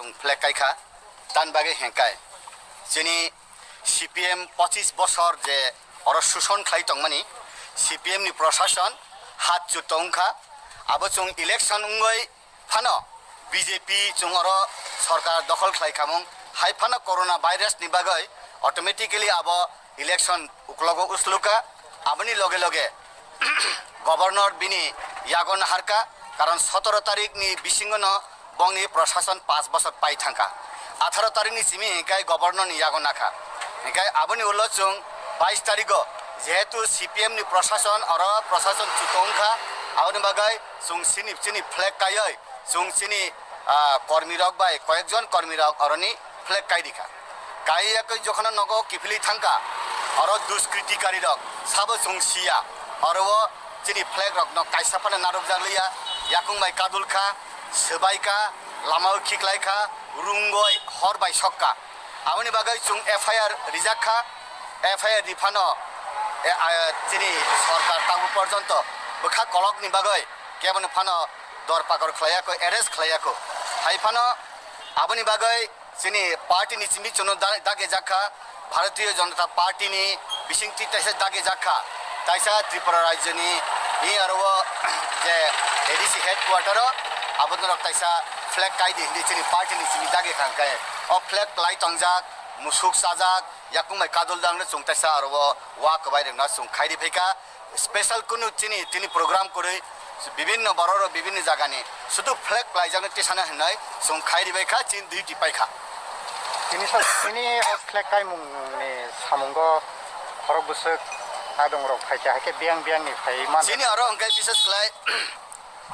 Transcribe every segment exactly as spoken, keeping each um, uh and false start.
Chwng flag kai kha, tan bagwi hengkai chini C P M pochis bosor je oro suson khlai tongmani, C P M ni prosason hat chu tong kha, abo chwng election wngwi phano B J P chwng oro sorkar dokhol khlai khamung, hai phano corona virus ni bagwi automatically abo election uklogo usluka, aboni loge loge governor bini yago naharka, karon sotoro tarik ni bisingo no bongni prosason panch bosor pai thangka. Atharo tarik ni simi hinkai governor ni yago nakha. Hinkai aboni ulo chwng bais tarigo jehetu C P M ni prosason oro prosason chutong kha, aboni bagwi chwng sini chini flag kaioi chwng chini, ah, kormi rok bai koyekjon kormi rok oroni flag kai rikha. Kai yakoi jokhon nogo kiphilwi thangka, oro duskritikari rok sabo chwng siya, oro o chini flag rok no kaisa phano narwkjak liya, yakung bai kadul kha, swbai kha, lama o khiklai kha, rungoi hor bai sokka. Aboni bagwi chwng F I R rijak kha, F I R riphano, e, a, chini sorkar tabuk porjonto bwkha kolokni bagwi kebono phano dor pakor khlaiya kho, arrest khlaiya kho. Hai phano aboni bagwi chini party ni simi chwngno da-, dage jak kha, Bharatiya Janata Party ni bisingtwi taisa dage jak kha, taisa Tripura rajyo ni, ni aro o je A D C headquarter o abo norok taisa flag kai di hinwi chini party ni simi dage kha, hwnkhe o flag kwlai tongjak, musuk chajak, yakung bai kadul dangno chwng taisa aro o wa kwbai rwngno chwng khai ri phaikha. Special kunu chini, tini program kwrwi bibinno borok rok bibinno jagani sudu flag kwlaijakno tisana hinwi chwng khai ribai kha, chini duty paikha. Tini sa-, tini o flag kaimungni samungo khorok bwswk adong rok phaikha, haikhe biyang biyangni phai mano. Chini oro hwnkhe bises khlai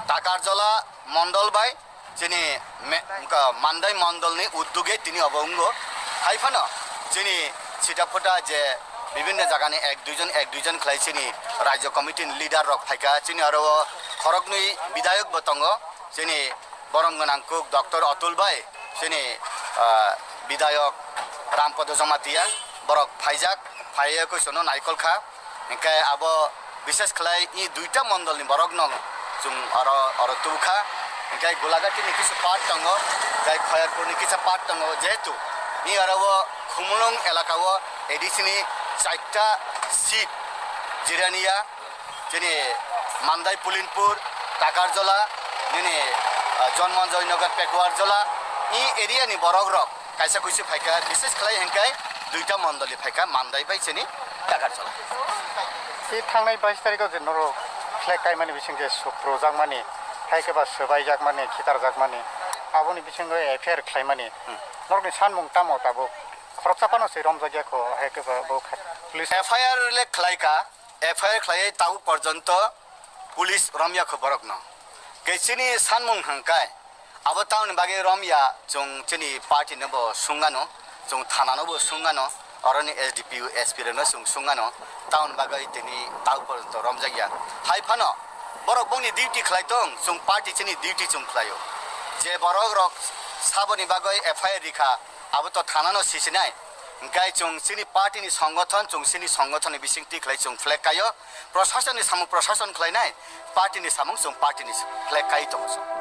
Takarjola mondol bai chini me-, wngkha Mandai mondolni uddoge tini obo wngo. Hai phano chini sita phuta je bibinno jagani ek duijon, ek duijon khlai chini rajyo committee ni leader rok phaikha, chini aro o khoroknwi bidayok bo tongo, chini borom gwnang kuk Doctor Atul bai, chini, ah, bidayok Rampada Jamatia, borok phaijak, phaiya khe chwngno naikol kha. Hinkhe abo bishes khlai i duita mondolni borokno chwng oro, oro tubukha. Hinkhe Golaghati ni kisa part tongo, tei Khoyerpur ni kisa part tongo, jehetu i oro o Khumulwng elaka o A D C ni chaita seat jiraniya, chini Mandai Pulinpur, Takarjola, nini, ah, Jonmonjoy Nagar Pekuarjola, i area ni borok rok. Kaisa kuisu phaikha, bises khlai hinkhe duita mondoli phaikha, Mandai bai chini Takarjola. I thangnai bais tarikh o je norok flag kaimani bising je sukrojakmani, haikhe ba swbaijakmani, khitarjakmani, aboni bisingo F I R khlaimani. Hmm. Norokni sanmung tamo tabuk? Khoroksa phano se romjakya kho, haikhe ba bo kha-, police. F I R le khlaikha, F I R khlaiwi tabuk porjonto police romya kho borokno. Khe chini sanmung hwnkhai, abo tamoni bagwi romya, chwng chini party no bo sungano, chwng thana no bo sungano, oroni S D P O, S P rokno chwng sungano, tamoni bagwi tini tabuk porjonto romjakya. Hai phano borok bongni duty khlai tong, chwng party chini duty chwng khlaio. Je borok rok saboni bagwi F I R rikha, abo to thana no sisinai. Hingkai chwng chini party ni songothon, chwng chini songothon ni bisingtwi khlai chwng flag kaio. Proshasoni samung proshasoni khlainai, party ni samung chwng party ni flag kai tongo chwng.